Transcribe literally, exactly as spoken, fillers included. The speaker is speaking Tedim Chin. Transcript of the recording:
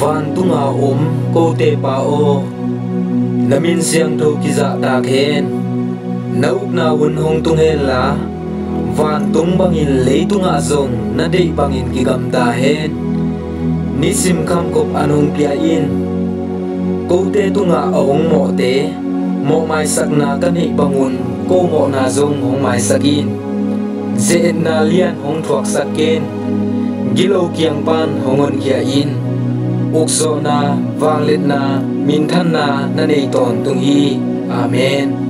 Vantunga om kote Pa aw, na min siangtho kizahtak hen. Na ukna hun hong tung hen la, vantung bangin leitungah zong na deih bangin kigamta hen. Nisim khamkhop an hong pia in. Kote tungah a hong mawhte mawhmaisakna ka neih bangun ko mawhna zong hong maisak in. Ze-etna lian hong thuaksak ken. Gilo kiang pan hong honkhia in. Ukzawhna, vangliatna, minthanna na nei tawntung hi. Amen.